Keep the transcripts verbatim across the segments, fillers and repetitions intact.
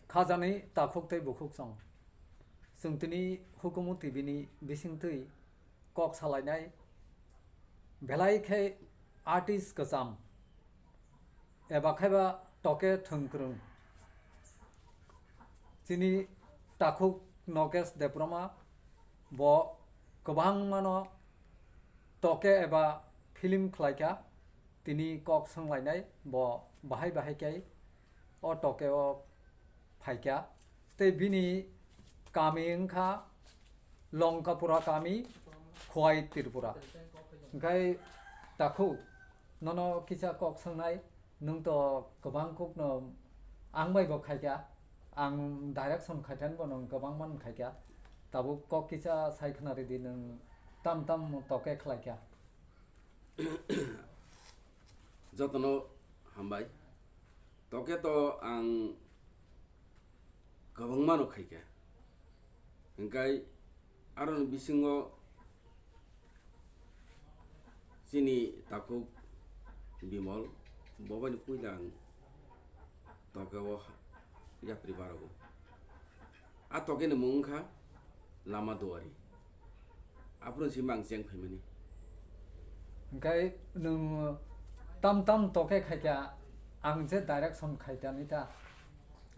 Khajani takhuk tei bukhuk song. Chwng tini Hukumu T V ni bisingtwi kok salainai belai khe artist kwcham eba khaiba toke thwngkwrwng chini takhuk Nogesh Debbarma bo kwbangmano toke eba film khlaikha, tini kok swnglainai bo bahai bahai khe o toke o phaikha. Tei bini kami wngkha Longkapura kami, Khowai Tripura. Hwnkhe takhuk nono kisa kok swngnai, nwng to kwbang kukno ang bai bo khaikha, ang direction khaithani bo nwng kwbang man khaikha. Tabuk kok kisa sai khna ridi, nwng tam tam toke khlaikha. Jotono hambai. Toke to ang kwbangma no khaikha. Hwnkhe aroni bisingo chini takhuk Bimal, bo bai no puila ang toke o yapri barogo. A toke ni mung wngkha Lama Duari. Aphuru simi ang cheng phaimani. Hwnkhe nwng tam tam toke khaikha, ang je direction khaitani ta,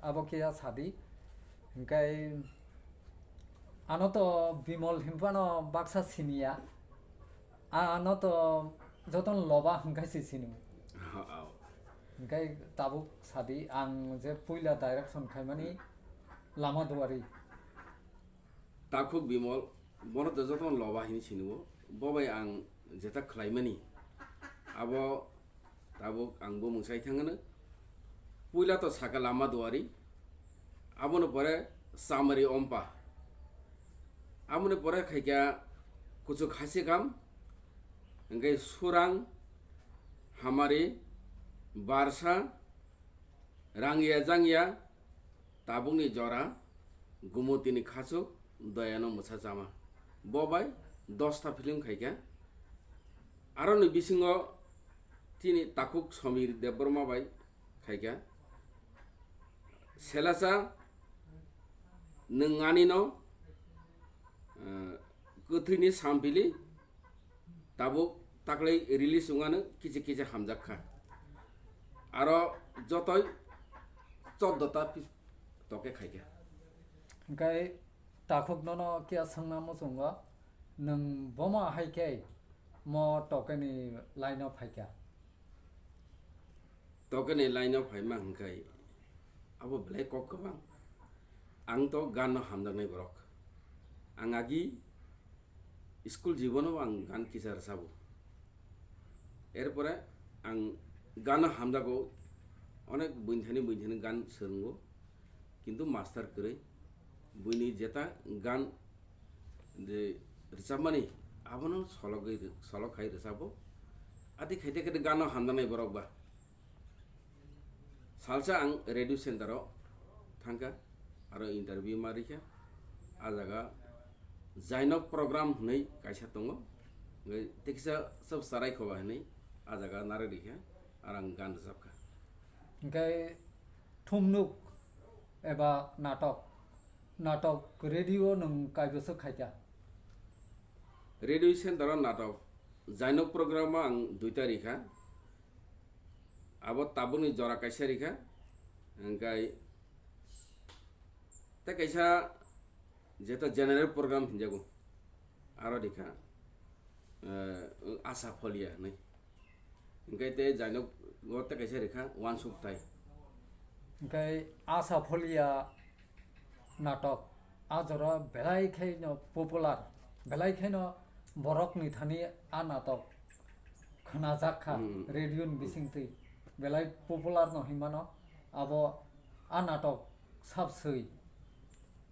abo khe ya sadi. Hwnkhe ano to Bimal hinphano baksa siniya. A, ano to jotono loba hwnkhe se sini. Ao. Hwnkhe tabuk sadi, ang je puila direction khaimani Lama Duari. Takhuk Bimal, bono to jotono loba hini sinio, bo bai ang jeta khlaimani. Abo tabuk ang bo mungsai thangano. Puila to saka Lama Duari, aboni pore Chamari Ompa, aboni pore khaikha Kuchuk Hasikam, hwnkhe Surang, Hamari, Barsa, Rangya Jangya, Tabukni Jora, Gumutini Khachuk, Doyano Mwsa Chama. Bo bai dosta film khaikha. Aroni bisingo chini takhuk Samir Debbarma bai khaikha. Selacha, Nwng Anino, eh, Kwthwini Sampili, tabuk taklai release wngmano kichi kichi hamjak kha. Aro jotoi choddo ta pi-, toke khaikha. Hwnkhe takhuk nono kiya swngna muchungo, nwng bomo hai khe mo tokeni line o phaikha? Tokeni line o phaima hwnkhe abo belai kok kwbang. Ang to gan no hamjaknai borok. Ang agi school jibono ang gan kisa rwchabo. Erpore ang gan no hamjago, onek buini thani buini thani gan swrwngo, kintu master kwrwi. Buini jeta gan je rwchapmani abono sologwi, solok khai rwchabo. Ati khaite khaite gan no hamjaknai borok ba. Salsa ang radio center o thangkha, aro interview ma rikha. A jaga Jainok program hwnwi kaisa tongo, hwnkhe tekisa sab sarai khoba hwnwi a jaga narwk rikha, aro ang gan rwchapkha. Hwnkhe thumnuk eba natok, natok radio nwng kaiboso khaikha? Radio center o natok Jainok program o ang duita rikha. Abo tabukni jora kaisa rikha, hwnkhe tei kaisa jeto general program hinjago, aro rikha, eh, Asa Pholia hinwi. Hwnkhe tei Jainok o tei kaisa rikha Wansuk Tai. Hwnkhe Asa Pholia natok, a jora belai khaino popular, belai khaino borokni thani a natok khwnajak kha, hmm, radio ni bisingtwi belai popular no hinmano, abo a natok sab swi.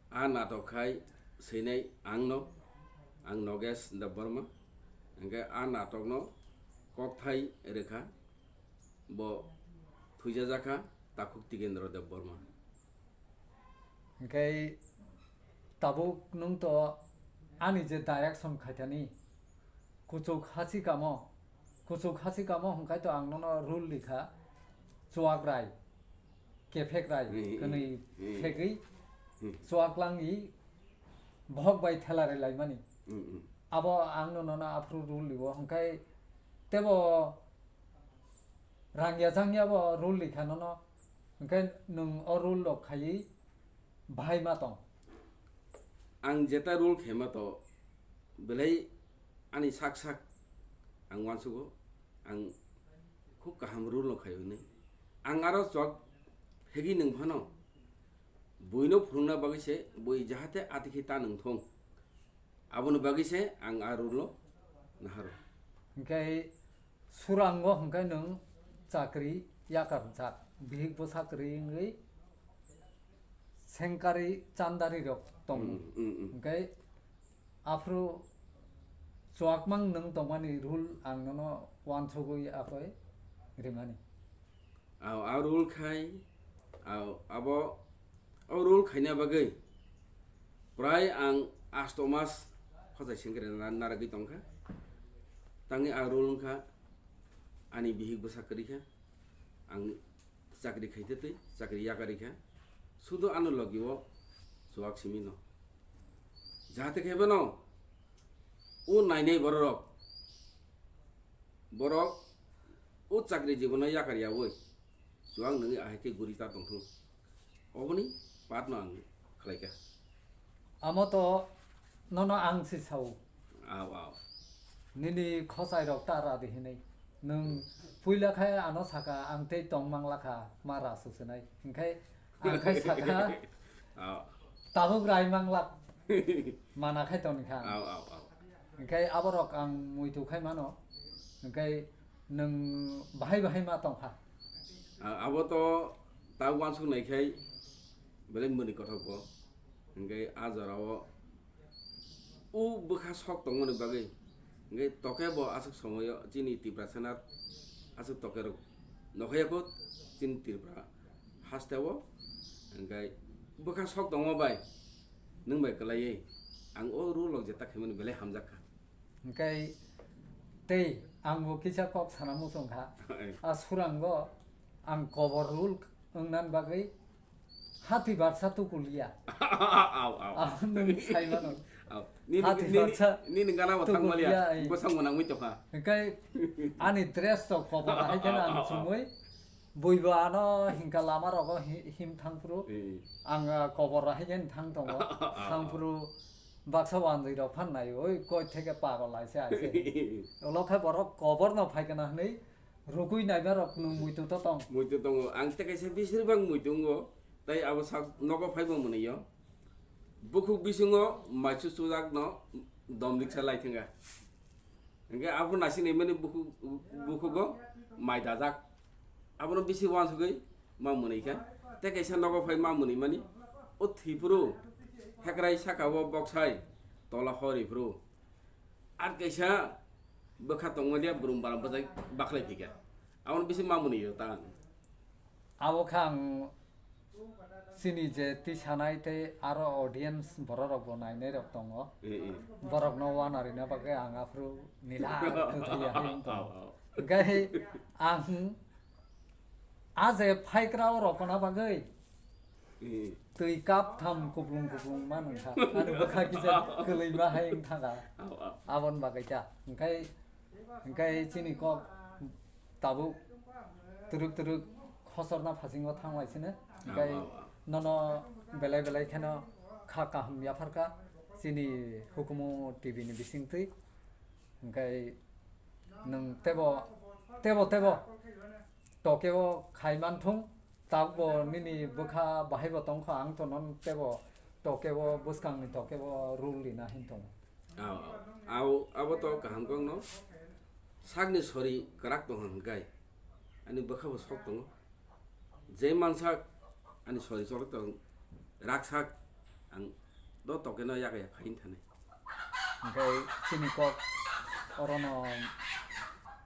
A natok khai swinai ang no, ang Nogesh Debbarma, hwnkhe a natok no kokthai rwkha, bo thwijajakha Takhuk Tikendra Debbarma. Hwnkhe tabuk nwng to ani je direction khaithani, Kuchuk Hasikamo, Kuchuk Hasikamo hwnkhe to ang nono role rikha Chuakrai. Ephek rai, hmm, hmm, kwnwi hmm, phegwi hmm, chuak langwi bohok bai thela rwlaimani. Hmm, hmm. Abo ang no nono aphuru rule liwo, hwnkhe tebo rang yachang yabo rule likha nono, hwnkhe nwng o rule rok khaiwi bahai ma tong. Ang jeta rule khaima to, belai ani sak sak ang uansugo, ang khub kaham rule no khai hwnwi. Ang aro chok phegwi nwng phano buino phunukna bagwi se bui jahate atikhe ta nwng thung. Aboni bagwi se ang a rule no naharo. Hwnkhe surango hwnkhe nwng chakri yakar jak, bihik bwsa kwrwi wngwi sengkari chandari rok tongo. Mm, mm, mm. Hwnkhe aphuru chuakmang nwng tongmani rule ang nono uansugwi akoi rimani. Au, au rule khai, au, abo, au rule khaina bagwi prai ang asto mas khosai sengkre na-, naragwi tongkha. Tangwi a rule wngkha ani bihik bwsa kwrwi kha, ang chakri khaite twi chakri yakarwi kha, sudo ano logi o chuak simi no. Jahate khe bono o nainai bororok, borok o chakri jibono yakar yaui chuak nungwi ahai khe guri ta tongthung. Oboni patno ang khlaikha. Amo to nono ang si sao. Au, au. Nini khosai rok ta ra di hinwi. Nwng puila khai ano saka ang tei tong mangla kha ma ra susunai. Hingkhai ang khai saka Au. Tabuk rai manglak. Mana khai tong kha. Au, au, au. Hingkhai aborok ang muitu khai mano. Hingkhai nwng bahai bahai ma tong kha. A-, abo to ta uansuk nai khai belai mwnwi kothok bo. Hingkhai a jora o o bwkha sok tongmani bagwi. Hingkhai toke bo aswk somoio chini Tiprasa na aswk toke rok nokhai ya kho chini Tripura haste o. Hingkhai bwkha sok tongma bai nwng bai kwlaiwi ang o rule rok jeta khaimani belai hamjak kha. Hingkhai tei ang bo kisa kok sana muchung kha. A surango ang kobor rule wngnan bagwi hati barsa tukulia. Au, au. Ang nwng sai mano. Au. Nini, hati nini, barsa nini gana bo thangmaliya. Tukulia, ai. Bwsang mwnangwi tongkha. Hingkhai ani dress to kobor hai kheno ang chumui. Buibo ano hingka lama rogo hi-, him thangphuru. Eh. Ang, ah, kobor hai kheno thang tongo. Thangphuru baksa wanjwi rok phan nai, oi koi theke pagol lai se ai se. Ulo khe borok kobor no phai kana hwnwi rugui naiba rok nwng muitu to tong. Muitu tongo. Ang tei kaisa bisir bang muitu wngo. Tai abo sak nogo phaibo mwnwi yo. Bukhuk bisingo maisu chujak no dom riksa lai thangkha. Hingke abo nasi ni mani bukhuk, bukhugo mai dajak. Abono bisi wansugui ma mwnwi kha. Tei kaisa nogo phai ma mwnwi mani. O thwipru hekrai saka o boksai tola hori phru. Ar kaisa bwkha tongma dia brum bara bwjai bakhlai phika. Aboni bisi mamuni yo ta ang. Abo kha ang chini je tisanai tei aro audience borok rok bo nainai rok tongo. Eh, eh. Borok no wana rina bagwi ang aphuru nila kwthwi ya hayung tongo. Au, au. Gai ang a je phaikra o rokona bagwi Eh. Twi cup tham kuplung kuplung ma nung kha. Ani bwkha kisa kwlwi ma hai wng thang kha. Au, au. Abon bagwi ta. Hingkhai, hingkhai chini kok tabuk twrwk twrwk khosorna phasingo thang lai sino. Au, hingkhai au, au. Nono belai belai kheno kha kaham yaphar kha chini Hukumu T V ni bising twi. Hingkhai nwng tebo, tebo, tebo. Tokeo khai man thung, tabukbo nini bwkha bahaibo tong kha, ang to non tebo tokeo bwskangni tokeo rule rina hin tongo. Au, au, au, abo to kaham kok no. Sakni sori kwrak tong hwn kai, ani bwkha bo sok tongo. Je mansak ani sori chorok tong, raksak ang do tokeno yak yak phain thani. Hingke chini kok orono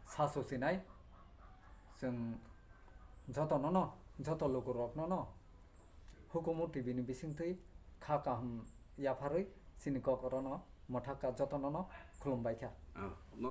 sasu sinai. Chwng jotonono, joto lukuroknono Hukumu T V ni bisingtwi kha kaham yapharwi chini kok orono mwthakka jotonono khulumbaikha. Ah, no.